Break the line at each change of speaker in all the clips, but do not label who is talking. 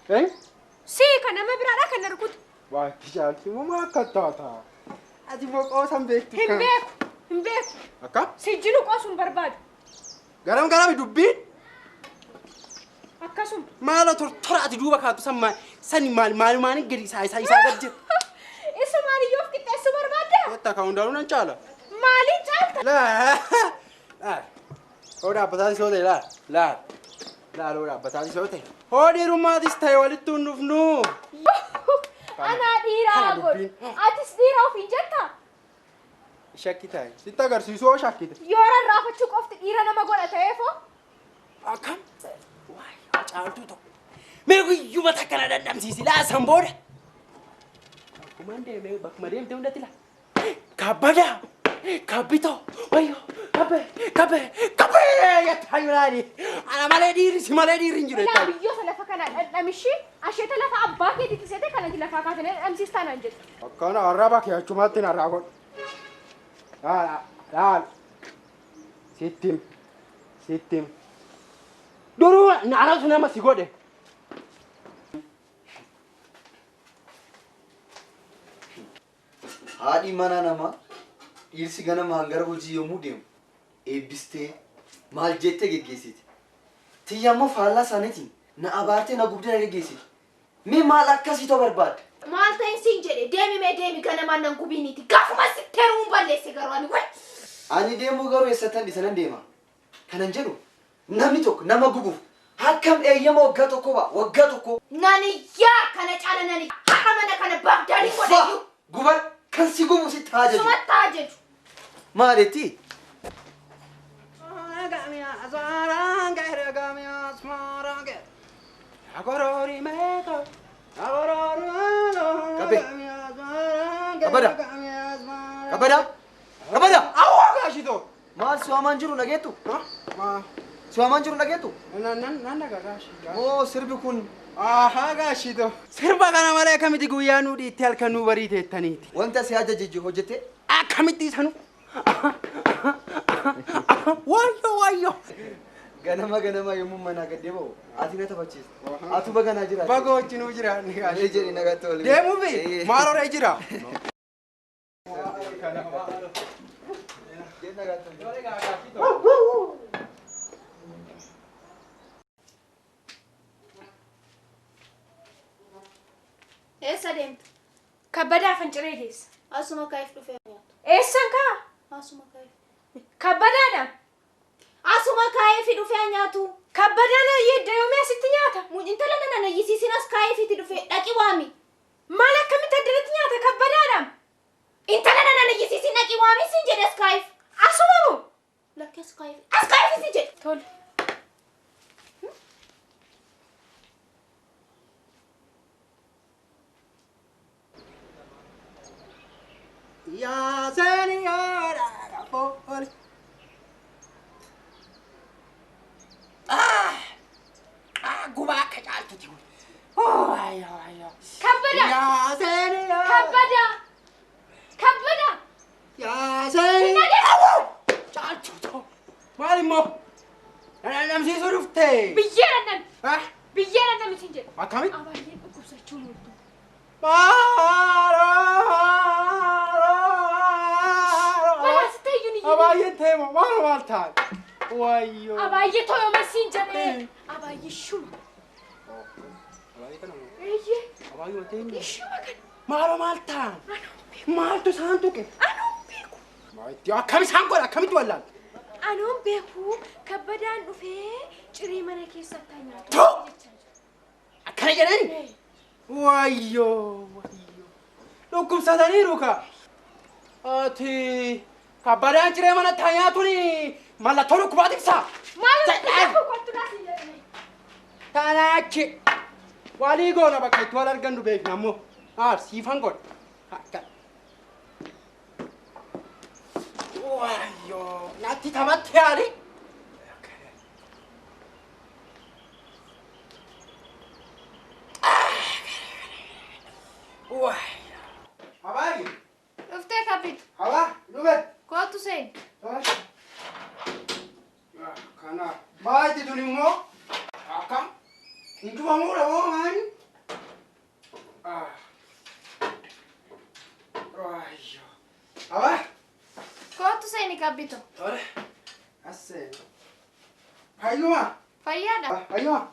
Eh?
Sii kan nama biraadha kan na rukute.
Waa itti caalti moo akka taata? Ati immoo qoosan beektu.
Hin beeku. Hin beeku.
Akkam?
Sijjinu qoosuun barbaadu.
Garam garami dubbiin?
Akkasuma.
Maaloo tortora ati duuba kaattu san maal sani maal maalumaan gadi isaa isaa isaa gad jira.
Isumaan iyyuu of qixxeessuu barbaadda?
Wanta ka hundaanuu nan caala.
Maaliin caalta?
Laa laa hoo dhaabbataatis yoo ta'e laa laa laa hoo dhaabbataatis yoo ta'e hoo dhiirummaatis ta'e walitti hin dhufnu.
Anaa dhiiraa
Kana
godhu.
dubbiin.
Atis dhiira ofiin jettaa?
Shakki ta'e sitti agarsiisu hoo shakkite.
Yoo rarraafachuu qofti dhiira nama godha ta'eefoo?
Akkam? Waayee caaltuu tokko. Mee guyyuma takka na dadhabsiisi laa san booda. Bakkumaan deemee bakkuma deemte hundatti laa. Kabbadaa! Kabbitoo! Wayyoo! Kabbee! Kabbee! Kabbee! Jettaa jiraani. Ana malee dhiirri si malee dhiirri hin jiru
Ilaa
jettaa.
biyyoota lafa kanaa dhandhamishii asheeta lafa abbaa keetiitti seete kanatti lafaa kaatanii dhandhamsiistaa naan jedhu.
Akkana arraba kee achumatti narraa godhu. Laal laal. Sittim. Sittim. Duruu anatu nama si godhe.
Haadhi mana namaa dhiirsi ganamaan gara hojii yommuu deemu eebbistee maal jettee geggeessiti. Tiyya immoo faallaa isaaniitiin na abaartee na gubdee na geggeessiti. Mee maal akkasii ta'uu barbaadda?
Maal ta'in siin jedhe deemi mee deemi ganamaan nan gubiiniiti gaafuma sitti heerumuun balleesse garuu ani way.
Ani deemuu garuu eessattan dhiisa nan deema. Kanan jedhu namni tokko nama gubuuf akkam eeyyama waggaa tokkoo ba'a waggaa tokkoo.
Nan iyyaa kana caala nan iyyaa har'a mana kana baabdaanii
Uffaa
godhayyuu.
guban kan si gubu sitti haa jaju.
Sumatti haa jaju.
Maaletti? Kabe. Kabada. Kabada. Kabada.
Awwa gaashitoo.
Maal si waamaan jiru dhageettu?
Ma
Si waamaan jiru dhageettu?
nan nan nan dhaga gaashi.
Moo sirbi kun
Ahaa gaashitoo. Sirba kana malee akkamitti guyyaa nuu dhiittee halkan nuu bariiteettaniiti.
wanta si ajaje hojjette?
Akkamitti isanu? Wayyoo wayyoo.
Ganama ganama yommuu manaa gad deebi'u ati na taphachiista. Atu baganaa jiraate.
Bagoo wajjinuu jiraanne
Mee
gaashitoo.
jedhi nagaatti waliin.
Deemuufi maal horee jira?
Jedhi nagaatti waliin.
Eessa deemta?
Kabbadaa fanciree geessa.
Asuma kaa'eef dhufee nyaatu.
Eessan kaa?
Asuma kaa'eef.
Kabbadaadha.
Asuma kaa'eef dhufee nyaatu.
Kabbadaan yeedda yoomii asitti nyaata?
Intala nana na iyyisiisin as kaa'eefiiti dhufee dhaqi waami.
Maal akkamitti addanatti nyaata kabbadaadha?
Intala nana na iyyisiisin dhaqi waami siin jedhe as kaa'eef.
Asuma moo?
Lakki as kaa'eef. As kaa'eef siin jedhe.
Tole.
Yaa seeniyoodha fooli. Gubaa akka caaltuti. Wayyoo wayyoo.
Kabbadaa!
Yaa seeniyoodha.
Kabbadaa! Kabbadaa!
Yaa seeniyoodha. Caaltuutu. Maal immoo? Dhandhamsiisuu dhufte.
Biyyee dhandhami!
Ah,
Biyyee dhandhami siin jedhe.
Akkamitti?
Abaayyeen dhukkubsachuu ooltu. Balaa sitti iyyuu ni iyyuu.
Abaayyeen teema maal maal taate? Wayyoo.
Abaayyee tooyoma siin jedhe. Abaayyee shuma.
Abaayyee kana moo?
Eeyyee.
Abaayyuma teenya.
Ishuma kana.
Maaloo maal ta'an? Maaltu isaan tuqe?
Anoon beeku.
Maalitti akkam isaan godha akkamitti wallaalte?
Anoon beeku kabbadaan dhufee ciree mana keessatti nyaatu.
Too!
jechaa jira.
Akkana jedhani? Wayyoo wayyoo. Dhukkubsataniiru ka. Ati kabbadaan ciree mana taa nyaatuun mallattoo dhukkubaati ibsa.
Maal beeku kottu naaf hin jedhame.
Tanaachi. Walii goona bakka itti wal argannu beekna ammoo. Haa siifan godha. Akka. Wayyoo natti taphatti yaali. Wayyoo. Habaayi.
Dhuftee kabbitu.
Habaa dhube.
Kootu seeni.
Kana maati tun immoo akkam hin cufamuudha moo maali? Abaa.
Kootu seeni Kabbitu.
Tole. As seeni. Fayyuma.
Fayyaadha.
Fayyuma.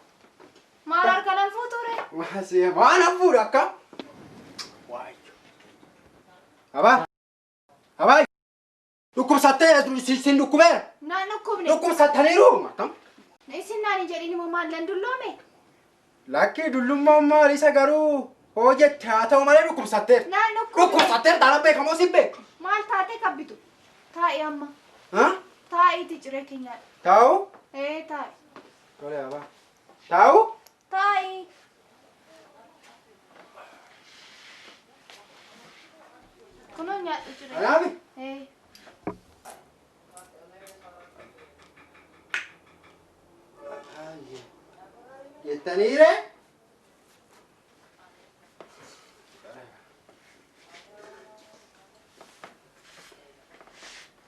Maal harka nan fuuture?
Waan hafuudha akkam? Waayyo. Abaa. Abaa. Dhukkubsattee sin dhukkubeera.
Naan dhukkubne.
Dhukkubsattaniiru. Akkam?
Isin naan hin jedhin immoo maal nan dulloome?
Lakkii dullummaan maal isa garuu hoo jette haa ta'u malee dhukkubsatteer.
Naan dhukkubne.
Dhukkubsatteer taanaan beekamoo sin beeku.
Maal taatee Kabbitu? Taa'i amma. Taa'iiti ciree keenyaadha.
Taa'u?
Ee taa'i.
Tole abaa. Taa'u?
Taa'i. Kunoo nyaadhu ciree.
Anaafi?
Ee.
Jettaniire?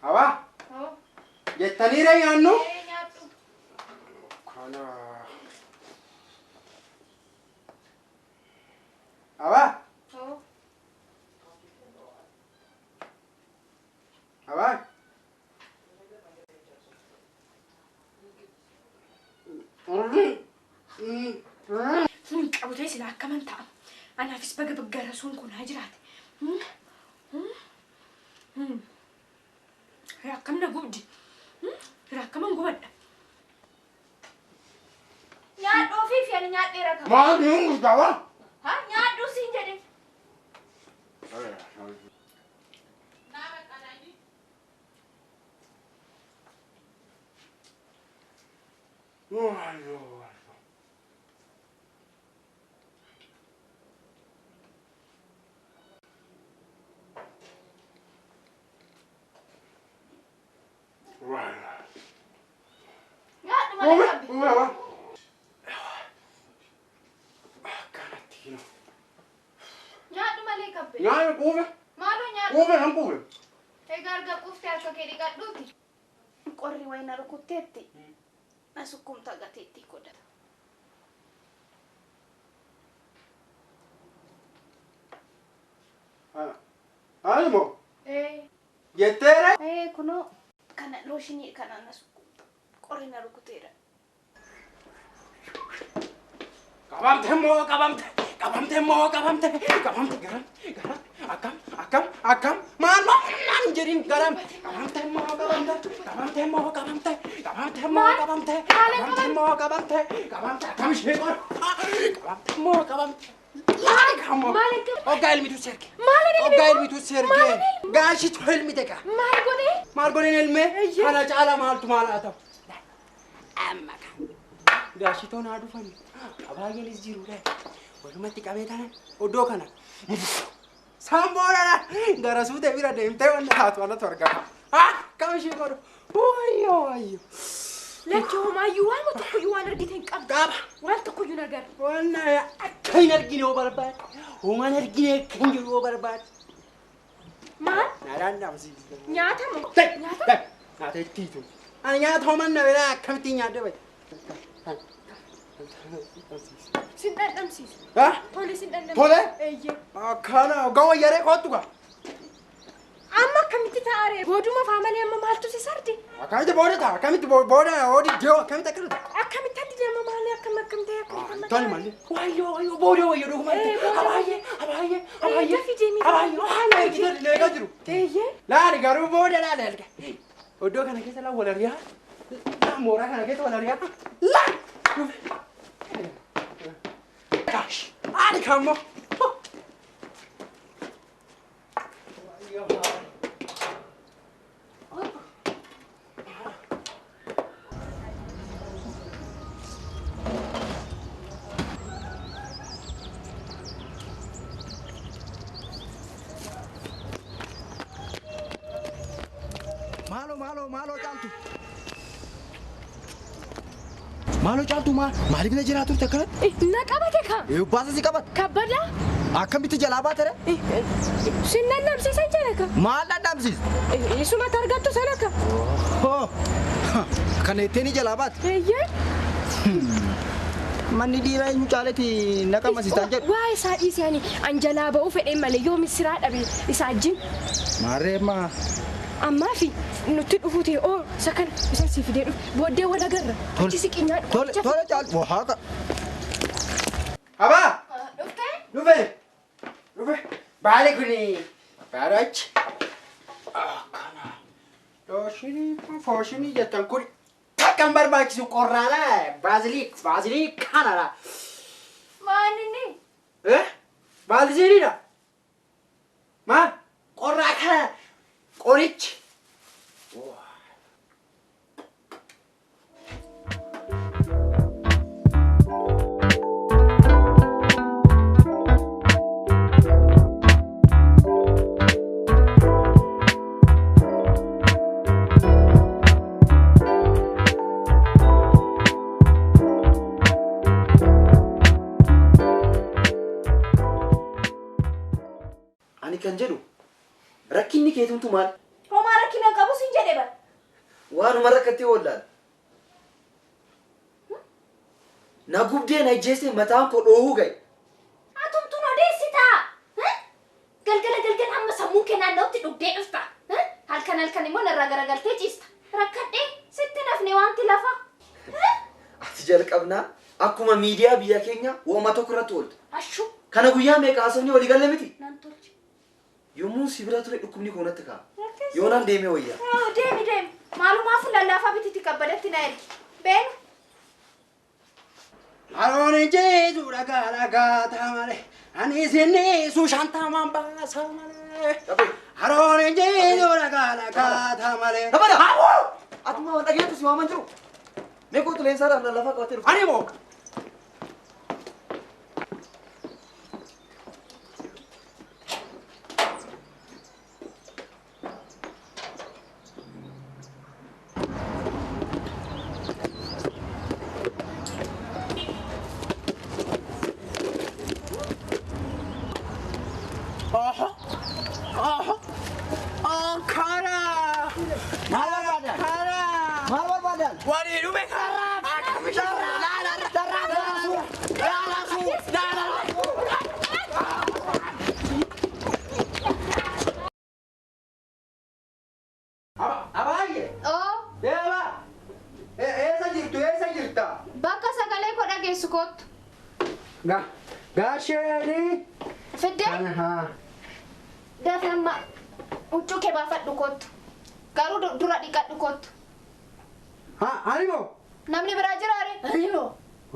Abaa?
Hoo.
Jettaniire nyaannu?
Ee nyaadhu.
Kana. Abaa?
Hoo.
Abaa?
Sun qabu ta'e sila akkaman ta'a. Anaafis baga baggarasuun kun haa jiraate. Akkam na gubdi. Akkaman gubadha.
Nyaadhu ofii fi ani nyaadheera qaba.
Maal niin guddaa?
Ha nyaadhu siin jedhe. Nyaadhu malee Kabbi. Nyaadhu malee Kabbi.
Nyaanni quufe.
Maaloo nyaadhu.
Quufe nan quufe.
Egaa erga quuftee harka kee dhiqadhuuti. Qorri wayii na rukutteetti. Na sukkumta gateettii godhata.
Ani moo?
Ee.
Jetteere?
Ee kunoo kana looshinii kana na sukkumta. Qorri na rukuteera.
Qabamte moo qabamte qabamte moo qabamte qabamte garam garam akkam akkam akkam maal maal maal jedhin garam qabamte moo qabamte qabamte moo qabamte qabamte moo qabamte qabamte moo qabamte qabamte akkam ishee qor qabamte moo qabamte laali kammoo Oggaa ilmitu serge Oggaa ilmitu serge gaashitu ilmite qa
Maal godhee?
maal godheen ilmee kana caala maaltu maal haa ta'u amma kan gaashitoon haa dhufan abaayyeenis jiruudha walumatti qabee tanan oddoo kana isaan boodana gara suutee bira deemtee wanna taatu anatu argama akkam ishee godhu wayyoo wayyoo
Lakki homaayyuu waan tokkoyyuu waan argite hin qabdu.
qaba
Waan tokkoyyuu hin agarre.
wanna akka hin argine yoo barbaade homaan argine akka hin jiru yoo barbaade
Maal?
naadhaan dhabsiisa.
Nyaata moo? Nyaata?
Nyaata ittiitu. Ani nyaata homan na biraa akkamittiin nyaadde bahe.
Sin dhandhamsiisu. Tole sin dhandhamsiisu.
Tole?
Eeyyee.
Akkana hoggaa wayyaree kootu gaa.
Amma akkamitti ta'a ree? Booduma faa malee amma maaltu si sardi?
Akkamitti booda ta'a? Akkamitti booda oodi dee'oo akkamitti akkana ta'a?
Akkamitti ati deema maali akkam akkam ta'e akkamitti amma
Tole malee. Wayyoo wayyoo booda wayyoo dhugumatti.
Ee, booda.
Abaayyee abaayyee abaayyee.
Dafii deemi.
Abaayyee waan ergite leegaa jiru.
Eeyyee.
Laali garuu booda laali erga. Oddoo kana keessa laa wal ari'aa. Laa mooraa kana keessa wal ari'aa. Laa. Ani kammoo.
Maaloo maaloo maaloo caaltu. Maaloo caaltu maaliif na jiraa turte akkanatti?
Na qabate ka.
Baasa si qabate.
Kabbada.
Akkamitti jalaa baate ree?
Sin dhandhamsiisan jedhe ka.
Maal dhandhamsiis?
Isumatti argattu sana ka.
Hoo! Kana ittiin jalaa baate.
Eeyyee.
Manni dhiiraa eenyu caalati na qammasistaan jedhu.
Waa isaa dhiisee ani an jalaa ba'uu fedheen malee yoomi siraa dhabe isaa wajjin.
Maarree ammaa.
Ammaa fi nutti dhufuu ta'e oo isa kana isa si fidee dhufe booddee wal agarra. Achi siqii nyaadhu.
Tole tole caaltu. Waa haqa. Abaa!
Dhuftee?
Dhufe! Dhufe! Baali kuni baalachi. Akkana. Looshinii kun fooshinii jettan kun takka hin barbaachisu qorraadha. Baaziliik baaziliik kanadha.
Maal inni?
Eh? Baaziliidha. Maal? Qorraa kana qorichi.
Ani kan jedhu rakkinni keetumtu maal?
Homaa rakkina hin qabu siin jedhe bar.
Waanuma rakkattee wallaala. Na gubdee na ijjeestee mataan koo dhoohuu ga'e.
Atumtuun odeessitaa? Galgala galgala hamma sammuun kee naanna'utti dhugdee dhufta. Halkan halkan immoo narraa garagaltee ciista. Rakkadhee sitti hin hafne wanti lafaa.
Ati jalqabnaa akkuma miidiyaa biyya keenyaa wooma tokko irratti oolta.
Ashuu
Kana guyyaa meeqa haasofnee walii galle miti?
nan tolche.
Yommuun si bira ture dhukkubni koo natti ka'a. Yoonaan deemee wayyaa.
Deemi deemi. Maalumaafuu lallaafaa bititti kabbadatti na ergi. Beenu.
Haroon ijjeetu dhagaa dhagaa ta'a malee. Ani isinniisu shantamaan baasa malee. Haroon ijjeetu dhagaa dhagaa ta'a malee.
Kabada! Atuma waan dhageettu si waaman jiru. Mee kootu leensaadhaaf lallaafaa qabattee dhufte.
Ani moo? Oho! Oho! Kara!
Maal barbaadan?
Kara!
Maal barbaadan?
Wali dhume kara! Akkam ishee Abaayyee!
Oo
Deema! Eessa jirtu? Eessa jirta?
bakka sagalee koo dhageessu kottu.
Gaasheeni!
Fiddee dafii amma huccuu kee baafadhu kottu. Garuu dura dhiqadhu kottu.
Ani moo?
Namni biraa jira ree? Ani moo?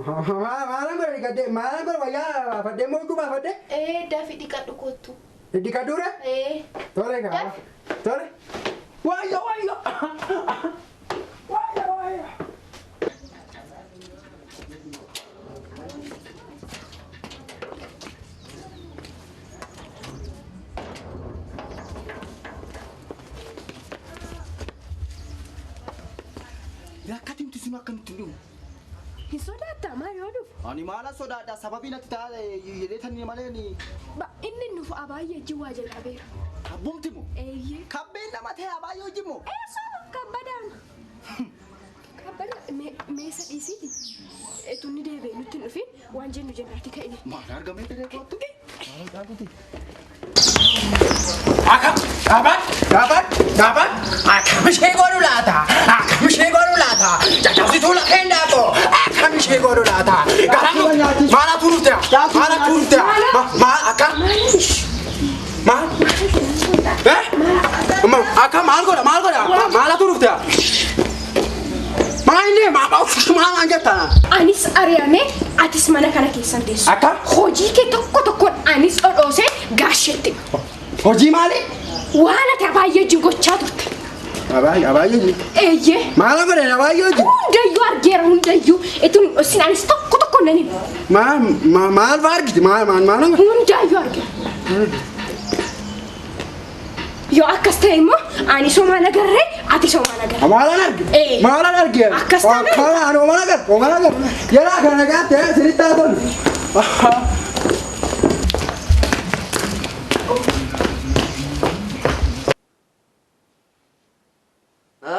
Maalan godhe dhiqadhee? Maalan godhe wayyaa baafadhee moo huccuu baafadhee?
Ee dafii dhiqadhu kottu.
Dhiqadhuure?
Ee.
Tole gaa.
Daf.
Tole. Wayyo wayyo! Wayyo wayyo!
Akkatimti sun akkamitti hin dhumu?
Hin sodaattaa maal yoo dhufu?
Ani maala sodaadha sababii natti ta'a jedhee malee ni
Inni nuuf abaayyee wajjin waa jalqabeera.
abbumti moo?
Eeyyee.
Kabbeen nama ta'e abaayyee hojii moo?
Eessuma kabbadaan. Kabbada meesa dhiisiiti. Tunni deebi'ee nutti hin dhufin waan jennu jennaati ka'ine.
Maal argamee dhiree kootu? Maal argamte?
Akka gaafan gaafan gaafan akkam ishee godhu laata? Akkam ishee godhu laata? Caccabsituu lafeen daakoo akkam ishee godhu laata? Gara maala turuute? Maala turuute? Maal akka maal? Eh? Akka maal godha maal godha? Maala turuute? Maal inni maal maal jettana?
Anis ari'amee atis mana kana keessan teessu.
Akka?
Hojii kee tokko tokkoon anis dhodhoosee gaasheetti.
Hojii maali?
Waan ati abaayyee wajjin gochaa turte.
Abaayyee hojii.
Eeyyee.
Maala godhe abaayyee hojii?
Hundayyuu argeera hundayyuu. Itun isin anis tokko tokkoon nan hima.
Maal maal fa'aa argite? Maal maal maal?
Hundayyuu argeera. Yoo akkas ta'e immoo ani somaan agarree ati somaan agarree.
Maalaan arge?
Ee.
Maalaan arge?
Akkas taanaan-
Akkana ani homaan agarre homaan agarre. Yeroo kana nagaatti sirriitti haa tolu.
Ha?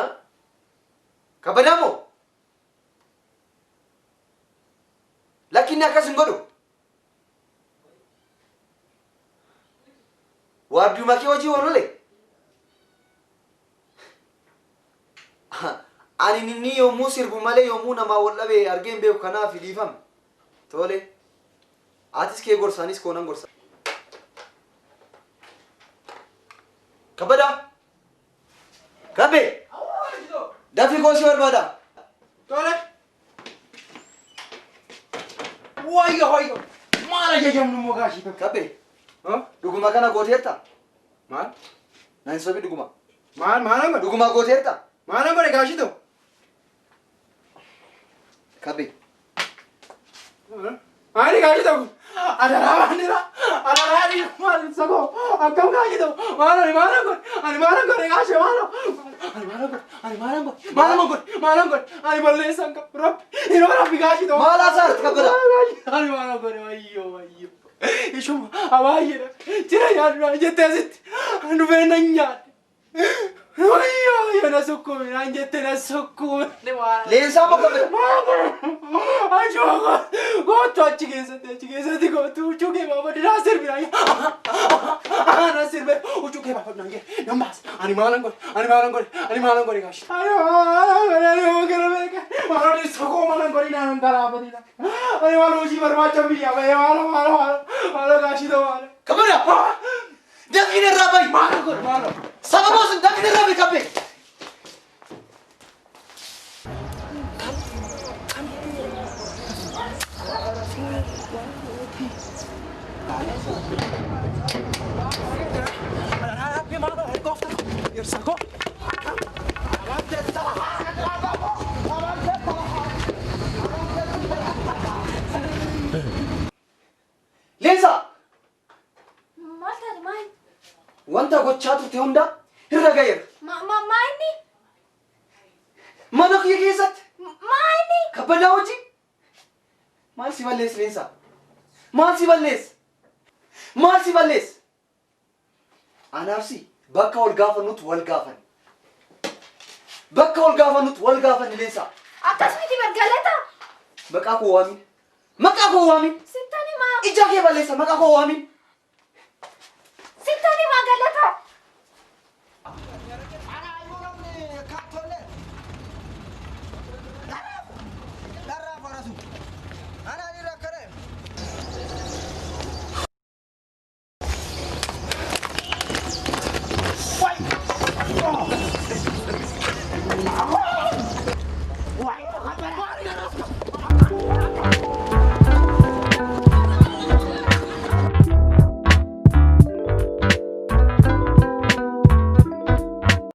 Kabadamoo? Lakki inni akkas hin godhu. Waardiyuma kee hojii oolole. Ani inni yommuu sirbu malee yommuu namaa wal dhabe argee hin beeku, kanaaf dhiifama. Tole. Atis kee gorsa, anis koo nan gorsa. Kabbadaa! Kabbee! Dafii koo si barbaada.
Tole. Wayyo wayyo. Maal ajajamnu immoo gaashii tokko?
Kabbee! Dhuguma kana gooteerta?
Maal?
Na hin sobi, dhuguma.
Maal maal godhe?
Dhuguma gooteerta?
Maal godhe gaashii tokko?
Kabbee!
Maali gaashii tokko? Adaraa baandiraa! Adaraa dhiira maal ibsa koo? Akkam gaashii tokko? Maal ani maal godhe? Ani maal godhe gaashii maal? Ani maal godhe? Ani maal godhe? Maal godhe? Maal godhe? Ani balleessan qabu. Rabbi! Yeroo rabbi gaashii tokko.
Maal haasa'arti Kabbadaa?
Ani maal godhe? Wayyoo wayyoo. Ishuma abaayyeedha. Jira nyaadhu jettee asitti. Dhufee nan nyaadhe. Wayyoo wayyoo, na sukkuumi naan jettee na sukkuumi.
Leensaa moo Kabbadaa?
Achuma kootu, achi keessatti kootu, huccuu kee baafadhu naa sirbi naan, na sirbe, huccuu kee baafadhu naan jedhe nan baasa. Ani maalan godhe? Ani maalan godhe? Ani maalan godhe gaashi? Ani maalan godhe? Ani yoo gara beeka maal dhirsa koo maalan godhe? Naan galaafatina. Ani maal hojii barbaacha biyya bahee? Maalo maalo maalo maalo gaashii ta'u maalo.
Kabbadaa! Dafii irraa bahi!
Maalan godhe maalo?
Sababa sun dafii irraa bahi, Kabbee!
Dhirsa koo.
Leensaa!
Maal taate, maal?
Wanta gochaa turte hunda irra ga'eera.
Maa inni?
Mana kiyya keessatti
Maa inni?
Kabbadaa wajjin maal si balleessa, Leensaa? Maal si balleessa? Maal si balleessa? Anaaf si bakka wal gaafannutti wal gaafanne. Bakka wal gaafannutti wal gaafanne, Leensaa.
Akkas miti bar, Galata.
Maqaa koo waamin. Maqaa koo waamin.
Sittan himaa.
Ija kee balleessa, maqaa koo waamin.